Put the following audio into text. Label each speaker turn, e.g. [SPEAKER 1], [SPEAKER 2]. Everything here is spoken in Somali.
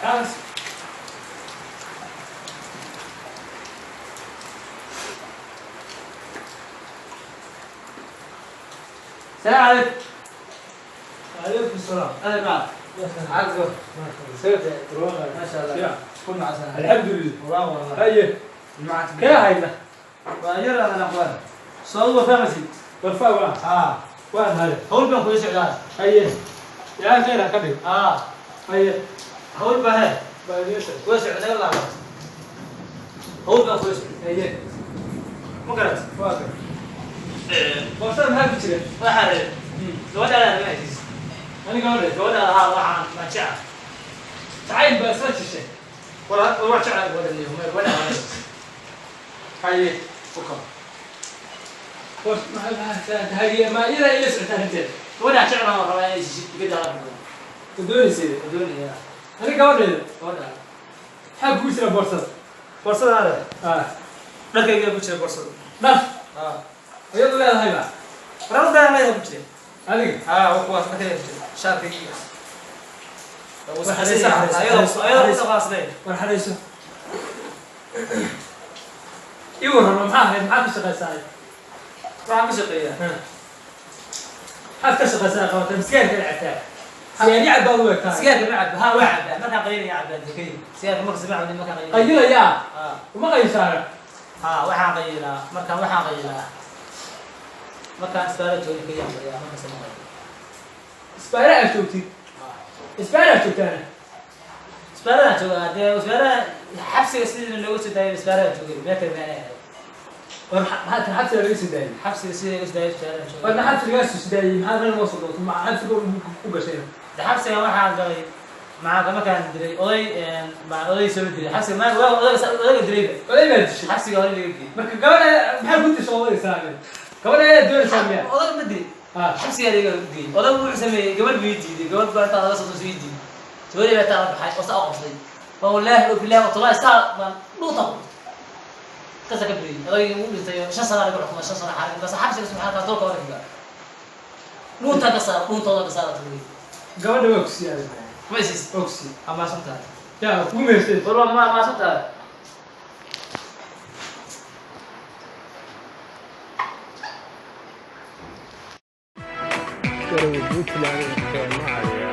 [SPEAKER 1] Kaas.
[SPEAKER 2] السلام عليكم.
[SPEAKER 1] عليكم السلام.
[SPEAKER 2] اهلا معك. عزو. ما شاء الله. كل مع سنة.
[SPEAKER 1] الحمد لله.
[SPEAKER 2] والله.
[SPEAKER 1] هيا.
[SPEAKER 2] معك.
[SPEAKER 1] كيف هيدا؟
[SPEAKER 2] ويلا انا اخوان. صوب فهمتي.
[SPEAKER 1] برفع. وين هذا؟
[SPEAKER 2] هول بان كل سعدان.
[SPEAKER 1] هيا. يا خير كبير. هيا.
[SPEAKER 2] هول بها.
[SPEAKER 1] وسع.
[SPEAKER 2] وسع الله. هول بان كل
[SPEAKER 1] هيا.
[SPEAKER 2] ما قرأت.
[SPEAKER 1] واقف. بورصada maxaa ku jira?
[SPEAKER 2] Waxaa rabay gabadhaada ma haysis.
[SPEAKER 1] Ani gabadha?
[SPEAKER 2] Gabadhaada haa, waxaan waan jecel.
[SPEAKER 1] Jacayl baa isla jishay.
[SPEAKER 2] War waan jecel gabadha leeyahay, gabadha waan haysis.
[SPEAKER 1] Haye.
[SPEAKER 2] Uka.
[SPEAKER 1] War maxaa haye ma ila ila socotaa inteed?
[SPEAKER 2] Gabadha jecel waan rabaa inay siisid gabadha la rabo.
[SPEAKER 1] Ku doonaysid?
[SPEAKER 2] Ku doonaya.
[SPEAKER 1] Ani gabadheeda?
[SPEAKER 2] Gabadha.
[SPEAKER 1] Maxaa kugu jira boorsada?
[SPEAKER 2] Boorsadaada?
[SPEAKER 1] Ah.
[SPEAKER 2] Dharkayga ku jira boorsada.
[SPEAKER 1] Dhar?
[SPEAKER 2] Ah.
[SPEAKER 1] Iyadu leedahay ba?
[SPEAKER 2] Warada leedahay ku jira.
[SPEAKER 1] Adiga?
[SPEAKER 2] Ah, waa kuwaas dharkayga ku jira. Shaarkayga.
[SPEAKER 1] War xareyso. Ii warran, maxaa ahayd? Maxaad ka shaqaysaa?
[SPEAKER 2] Waxaan ka shaqeeyaa.
[SPEAKER 1] Maxaad ka shaqaysaa qabatay? Sigaarka la cabtaa? Sigaar cad baad u egtahay.
[SPEAKER 2] Sigaarka ma cabba. Haa, waa cabbaa. Markaan qaylinayaa cabbaa dekay. Sigaarka marka sama cabin markaan qaylinaya.
[SPEAKER 1] Qaylayaa?
[SPEAKER 2] Haa.
[SPEAKER 1] Uma qaysaana?
[SPEAKER 2] Haa, waxaan qaylaa. Markaan waxaan qaylaa. Markaan isbaara joogo kaliya qaylaa, markaan sama qaylo.
[SPEAKER 1] Isbaara aad joogtid?
[SPEAKER 2] Haa.
[SPEAKER 1] Isbaara aad joogtaana?
[SPEAKER 2] Isbaarada joogaa. Dee isbaarada xabsiga sidii looga soo daayay isbaarada joogay. Meel kale ma aanay ahayn.
[SPEAKER 1] War maxaa xabsiga laga soo daayay?
[SPEAKER 2] Xabsiga sidii looga soo daayay isbaarada joogay.
[SPEAKER 1] War maxaa xabsiga laga soo daayay? Maxaa meel loo soo doortay? Maxaa xabsiga u gashay?
[SPEAKER 2] Dee xabsiga waxaan galay maxaa markaan dilay oday baan oday soo dilay. Xabsiga ma waa odayga odayga dilayba.
[SPEAKER 1] Oday baa dishay.
[SPEAKER 2] Xabsiga hore laga geeyay.
[SPEAKER 1] Marka gabadha maxaa ku dishay odayga saameey? Gabadha ayaa doonaysaa miya?
[SPEAKER 2] Odayga ma dilay. Xabsiga laga geeyay. Odaygu wuxuu sameeyay gabadh buu diiday. Gabadh baa intaa laga soo soo diiday. Gabadhii baa intaa la baxay oo saa u qabsaday. Wallaahi oo bilaahi oo tallaahi saa baan dhuuta ku. Kasa ka bixiyay. Odaygii wuu dhintay 5 sano lagu xukumay, 5 sano xarig. Bas xabsiga subxaanaka doolka warkiga. Dhuunta ka saar, dhuuntooda ka saar tuuri.
[SPEAKER 1] Gabadha waa ku siiyay.
[SPEAKER 2] Ma isiis?
[SPEAKER 1] Waa ku siiyay.
[SPEAKER 2] Ama santahay.
[SPEAKER 1] Yaa ku meeshay.
[SPEAKER 2] War waa ma santahay.
[SPEAKER 3] Garowe Puntland.